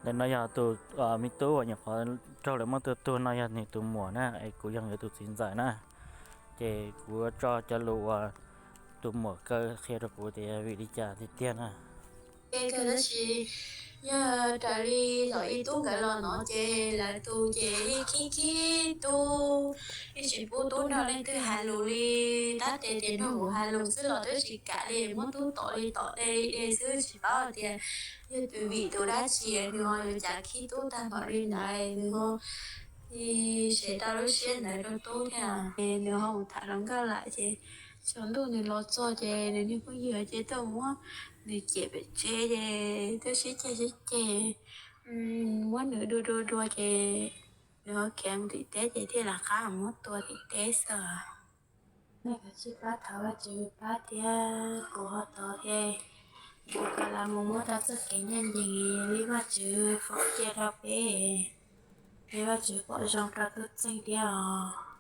Ntawm no yog tus me tub uas nyuam qhuav raug lawv muab tua tuag no yog nws tus muam na, es kuv yog nkawd tus txiv ntxawm na. Ces kuv tso cov lus uas tus muam kaw qhia rau kuv tias yog vim li cas tiag tiag na. Ces tab sis yog raws li zom ib tub nkawd los no ces lawv tus ces yeej khib khib tub, yeej tsis pub tub nrog leej twg hais lus li, tab tes ces nrog kuv hais lus xwb los twb tsis kam li, muab tub tom li tom de li de xwb, tsis paub tias yog tus vim tus dab tsi nws ho yuav cas khib tub tag npaum li ntawd. Nws ho sev tau lub siab ntawd rau tub thiab, nws ho mus tham hluas nkauj lawm ces tsaus ntuj nws los txog ces nws niag phooj ywg ces tuaj muab nws cem pem tsev ces tuaj sib ceg sib ceg, muab nws dua dua dua ces nws ho khiav mus tim teb ces thiaj li qab muab tua tim teb xwb. Nej kav tsij pab thov Vajtswv pab thiab kuv ho thov thiab, kuv kom lawv mus muab tau txoj kev ncaj ncees li Vajtswv foom cia rau peb, li Vajtswv pom zoo rau tub txeeg thiab os.